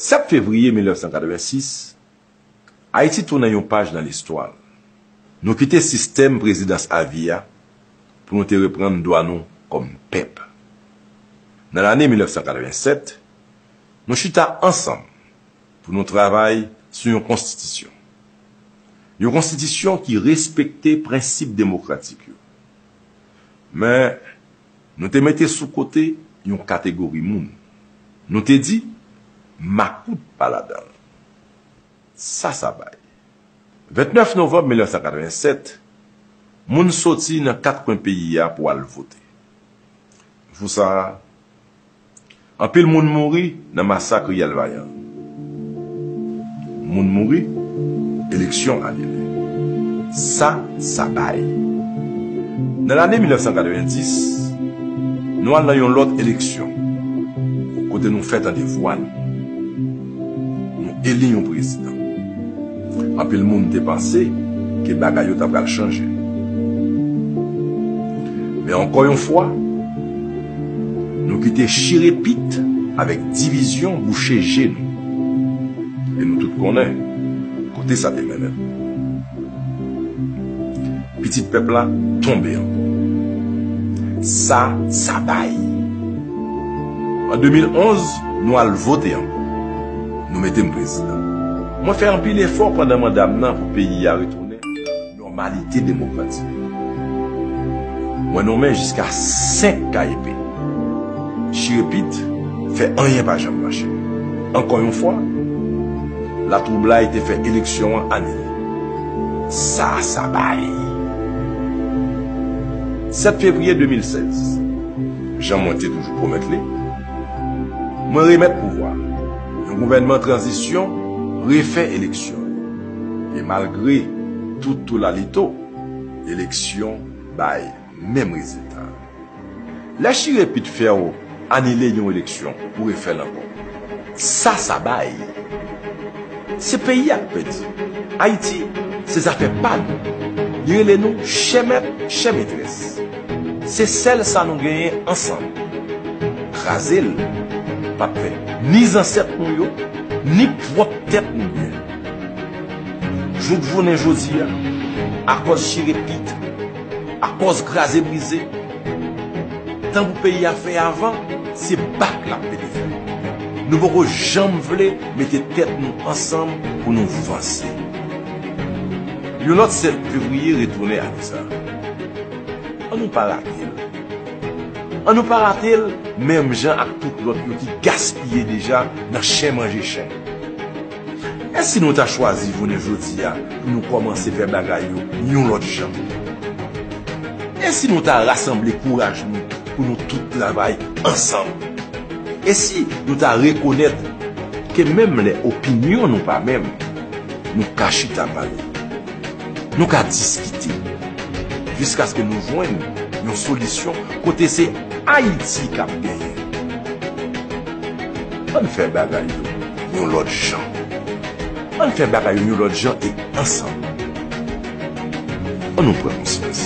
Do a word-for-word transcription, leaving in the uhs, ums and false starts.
Sèt fevriye mil nèf san katrevensis, Ayiti tounen yon paj nan listwa l. Nou kite sistèm prezidans avi a pou nou te reprann dwa nou kòm pèp. Nan lane mil nèf san katrevensèt, nou chita ansanm pou nou travay sou yon konstitisyon. Yon konstitisyon ki respekte prensip demokratik yo. Men, nou te mete sou kote yon kategori moun. Nou te di, makout pa ladan l. Sa sa bay. Vennèf novanm mil nèf san katrevensèt, moun soti nan kat kwen peyi a pou al vote. Jou sa a, anpil moun mouri nan masak Riyèl Vayan. Moun mouri, eleksyon anile. Sa sa bay. Nan lane mil nèf san katrevendis, nou al nan yon lòt eleksyon, kote nou fè tande vwa nou. Nou eli yon prezidan. Anpil moun te panse ke bagay yo ta pral chanje. Men ankò yon fwa, nou kite chirepit avèk divizyon bouche je nou. E nou tout konnen kote sa te mennen n. Pitit pèp la tonbe ankò. Sa sa bay. An de mil onz, nou al vote ankò. Nou mete m prezidan. Mwen fè anpil efò pandan manda m nan pou peyi a retounen nòmalite demokratik. Mwen nonmen jiska senk K E P. Chirepit fè anyen pa janm mache. Ankò yon fwa, latwoublay te fè eleksyon an anile. Sa sa bay. Sèt fevriye de mil sèz, jan mwen te toujou pwomèt li, mwen remèt pouvwa. Yon gouvènman tranzisyon refè eleksyon yo. E malgre tout toulalito, eleksyon bay menm rezilta. Lè chirepit fè w anile yon eleksyon pou refè l ankò, sa sa bay. Se peyi a k pèdi. Ayiti, se zafè pa nou. Li rele nou chè mèt, chè metrès. Se sèl sa nou genyen ansanm. Kraze l p ap fè ni zansèt nou yo, ni pwòp tèt nou byen. Jouk jounen jodi a, akòz chirepit, akòz kraze brize, tan pou peyi a fè avan, se bak l ap pede fè. Nou poko janm vle mete tèt nou ansanm pou nou vanse. Yon lòt sèt fevriye retounen ane sa. Ann nou pa rate l. Ann nou pa rate l menm jan ak tout lòt yo ki gaspiye deja nan chen manje chen. E si nou ta chwazi jounen jodi a pou nou kòmanse fè bagay yo yon lòt jan? E si nou ta rasanble kouraj nou pou nou tout travay ansanm? E si nou ta rekonèt ke menm lè opinyon nou pa menm, nou ka chita pale, nou ka diskite, jiskaske nou jwenn yon solisyon kote se Ayiti k ap genyen? Ann fè bagay yo yon lòt jan. Ann fè bagay yo yon lòt jan e ansanm. Ann nou pran konsyans.